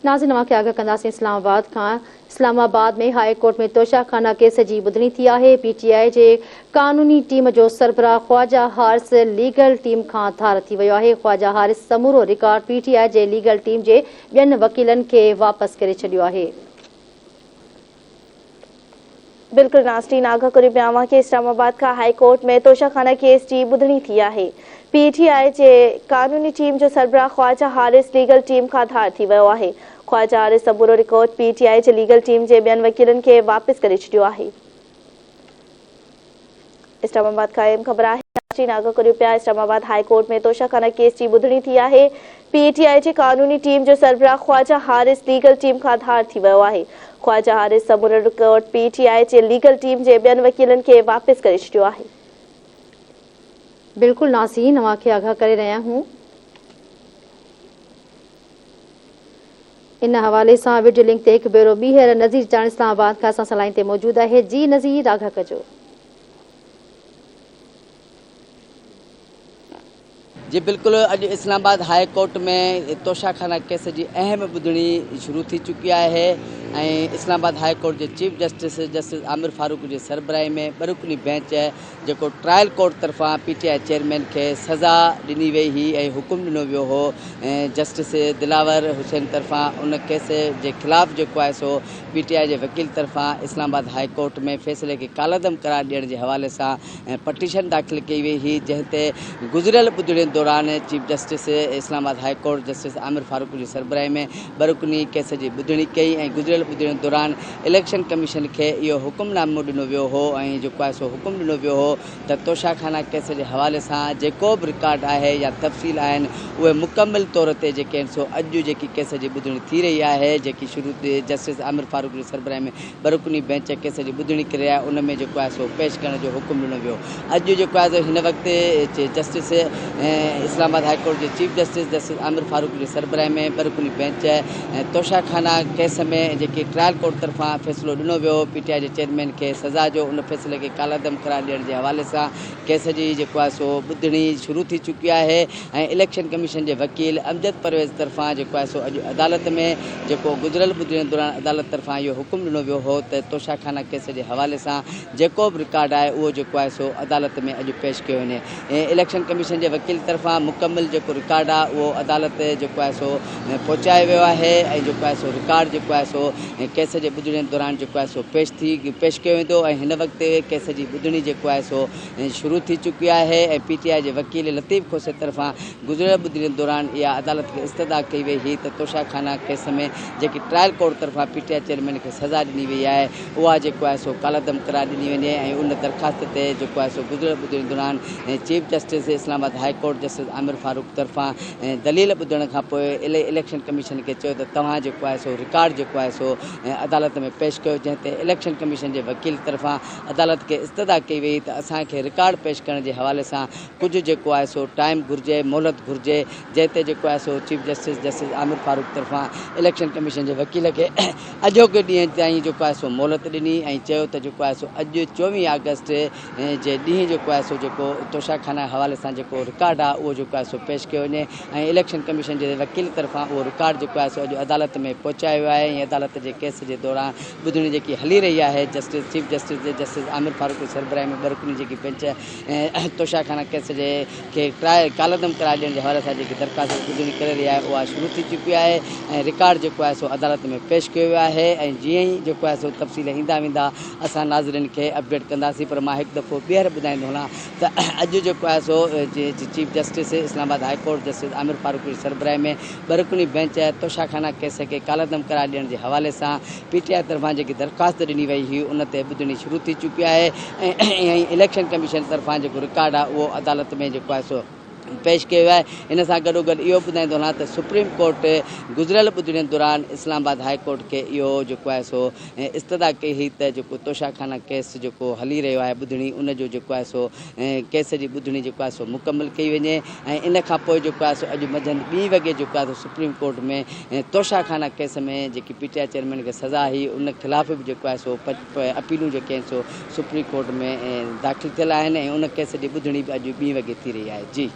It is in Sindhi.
ناظرين اوهان کي آگاهه ڪنداسين اسلام آباد کان اسلام آباد ۾ هاء ڪورٽ ۾ توشا خانه ڪيس جي ٻڌڻي ٿي آهي. پي ٽي آء جي قانوني ٽيم جو سربراهه خواجه حارث ليگل ٽيم کان ڌار ٿي ويو آهي. خواجه حارث سمورو رڪارڊ پي ٽي آء جي ليگل ٽيم جي ٻين وڪيلن کي واپس ڪري ڇڏيو آهي. بلڪل ناظرين آگاهه ڪريون پيا اوهان کي اسلام آباد کان هائي ڪورٽ ۾ توشا خانه ڪيس جي ٻڌڻي ٿي آهي پي ٽي آء جي قانوني ٽيم جو سربراهه خواجه حارث ليگل ٽيم کان ڌار ٿي ويو آهي خواجه حارث سمورو رڪارڊ پي ٽي آء جي ليگل ٽيم جي ٻين وڪيلن کي واپس ڪري ڇڏيو آهي. اسلام آباد کان اهم خبر آهي ناظرين آگاهه ڪريون پيا اسلام آباد هاء ڪورٽ ۾ توشا خانه ڪيس جي ٻڌڻي ٿي آهي پي ٽي آء جي قانوني ٽيم جو سربراهه خواجه حارث ليگل ٽيم کان ڌار ٿي ويو آهي خواجه حارث سمورو رڪارڊ پي ٽي آء جي ليگل ٽيم جي ٻين وڪيلن کي واپس ڪري ڇڏيو آهي. بلڪل ناظرين اوهان کي آگاهه ڪري رهيا آهيون. ان حوالي سان وڊيو لنڪ تي هڪ ڀيرو ٻيهر نذير چانڊ اسلام آباد کان اسان سان لائين تي موجود آهي جي نذير آگاهه ڪجو. جي بلڪل اڄ اسلام آباد هاء ڪورٽ ۾ توشا خانه ڪيس جي اهم ٻڌڻي شروع ٿي چڪي آهي ۽ اسلام آباد هاء ڪورٽ جي chief justice justice Aamer Farooq جي سربراهي ۾ ٻه رڪني بينچ جيڪو ٽرائل ڪورٽ طرفان پي ٽي I chairman کي سزا ڏني وئي هئي ۽ حڪم ڏنو ويو هو جسٽس دلاور حسين طرفان ان ڪيس جي خلاف جيڪو آهي سو پي ٽي آء جي وڪيل طرفان اسلام آباد هاء ڪورٽ ۾ فيصلي کي ڪالعدم قرار ڏيڻ جي حوالي سان پٽيشن داخل ڪئي وئي هئي جنهن تي گذريل ٻڌڻي دوران chief justice Islamabad high court justice Aamer Farooq جي سربراهي ۾ ٻه رڪني ڪيس جي ٻڌڻي ڪئي ۽ گذريل ٻڌڻي دوران اليڪشن ڪميشن کي اهو حڪم نامو ڏنو ويو هو ۽ جيڪو آهي سو حڪم ڏنو ويو هو ته توشا خانه ڪيس جي حوالي سان جيڪو به رڪارڊ آهي يا تفصيل آهن اهي مڪمل طور تي جيڪي آهن سو اڄ جيڪي ڪيس جي ٻڌڻي ٿي رهي آهي جيڪي شروع جسٽس عامر فاروق جي سربراهي ۾ ٻه رڪني بينچ ڪيس جي ٻڌڻي ڪري رهي آهي ان ۾ جيڪو آهي سو پيش ڪرڻ جو حڪم ڏنو ويو اڄ جيڪو آهي سو هن وقت justice Islamabad high court جي chief justice justice Aamer Farooq جي سربراهي ۾ ٻه رڪني بينچ توشا خانه ڪيس ۾ جيڪي ٽرائل ڪورٽ طرفان فيصلو ڏنو ويو هو پي ٽي آء جي چيئرمين کي سزا جو ان فيصلي کي ڪالعدم قرار ڏيڻ جي حوالي سان ڪيس جي جيڪو آهي سو ٻڌڻي شروع ٿي چڪي آهي ۽ اليڪشن ڪميشن جي وڪيل امجد پرويز طرفان جيڪو آهي سو اڄ عدالت ۾ جيڪو گذريل ٻڌڻي دوران عدالت طرفان اهو حڪم ڏنو ويو هو ته توشا خانه ڪيس جي حوالي سان جيڪو به رڪارڊ آهي اهو جيڪو آهي سو عدالت ۾ اڄ پيش ڪيو وڃي اليڪشن ڪميشن جي وڪيل طرفان مڪمل جيڪو رڪارڊ آهي اهو عدالت تي جيڪو آهي سو پهچايو ويو آهي ۽ جيڪو آهي سو رڪارڊ جيڪو آهي سو ڪيس جي ٻڌڻي دوران جيڪو آهي سو پيش ٿي پيش ڪيو ويندو ۽ هن وقت ڪيس جي ٻڌڻي جيڪو آهي سو شروع ٿي چڪي آهي ۽ پي ٽي آء جي وڪيل لطيف کوسي طرفان گذريل ٻڌڻي دوران اها عدالت کي استدعا ڪئي وئي هئي ته توشا خانه ڪيس ۾ جيڪي ٽرائل ڪورٽ طرفان پي ٽي I chairman کي سزا ڏني وئي آهي اها جيڪو آهي سو ڪالعدم قرار ڏني وڃي ۽ ان درخواست تي جيڪو آهي سو گذريل ٻڌڻي دوران chief justice Islamabad high court justice Aamer Farooq طرفان دليل ٻڌڻ کان پوء اليڪشن ڪميشن کي چيو ته توهان جيڪو آهي سو رڪارڊ جيڪو آهي سو عدالت ۾ پيش ڪيو جنهن تي اليڪشن ڪميشن جي وڪيل طرفان عدالت کي استدعا ڪئي وئي ته اسان کي رڪارڊ پيش ڪرڻ جي حوالي سان ڪجهه جيڪو آهي سو ٽائيم گهرجي مهلت گهرجي جنهن تي جيڪو آهي سو chief justice justice Aamer Farooq طرفان اليڪشن ڪميشن جي وڪيل کي اڄوڪي ڏينهن تائين جيڪو آهي سو مهلت ڏني ۽ چيو ته جيڪو آهي سو اڄ 24 آگسٽ جي ڏينهن جيڪو آهي سو جيڪو توشا خانه حوالي سان جيڪو رڪارڊ آهي اهو جيڪو آهي سو پيش ڪيو وڃي ۽ اليڪشن ڪميشن جي وڪيل طرفان اهو رڪارڊ جيڪو آهي سو اڄ عدالت ۾ پهچايو ويو آهي ۽ عدالت جي ڪيس جي دوران ٻڌڻي جيڪي هلي رهي آهي جسٽس چيف جسٽس جي جسٽس عامر فاروق جي سربراهي ۾ ٻه رڪني جيڪي بينچ توشا خانه ڪيس جي کي ڪالعدم قرار ڏيڻ جي حوالي سان جيڪي درخواست جي ٻڌڻي ڪري رهي آهي اها شروع ٿي چڪي آهي ۽ رڪارڊ جيڪو آهي سو عدالت ۾ پيش ڪيو ويو آهي ۽ جيئن ئي جيڪو آهي سو تفصيل ايندا ويندا اسان ناظرين کي اپڊيٽ ڪنداسين پر مان هڪ دفعو ٻيهر ٻڌائيندو هلان ته اڄ جيڪو آهي سو chief justice Islamabad high court justice Aamer Farooq جي سربراهي ۾ ٻه رڪني بينچ توشا خانه ڪيس کي ڪالعدم قرار ڏيڻ جي حوالي سان پي ٽي آء طرفان جيڪي درخواست ڏني وئي هئي ان تي ٻڌڻي شروع ٿي چڪي آهي ۽ اليڪشن ڪميشن طرفان جيڪو رڪارڊ آهي اهو عدالت ۾ جيڪو آهي سو پيش ڪيو ويو آهي ان سان گڏوگڏ اهو ٻڌائيندو هلان ته سپريم ڪورٽ گذريل ٻڌڻين دوران اسلام آباد هاء ڪورٽ کي اهو جيڪو آهي سو استدعا ڪئي هئي ته جيڪو توشا خانه ڪيس جيڪو هلي رهيو آهي ٻڌڻي ان جو جيڪو آهي سو ڪيس جي ٻڌڻي جيڪو آهي سو مڪمل ڪئي وڃي ۽ ان کان پوء جيڪو آهي سو اڄ منجهند ٻي وڳي جيڪو آهي سو سپريم ڪورٽ ۾ توشا خانه ڪيس ۾ جيڪي پي ٽي I chairman کي سزا هئي ان خلاف به جيڪو آهي سو اپيلون جيڪي آهن سو سپريم ڪورٽ ۾ داخل ٿيل آهن ۽ ان ڪيس جي ٻڌڻي به اڄ ٻين وڳي ٿي رهي آهي. جي.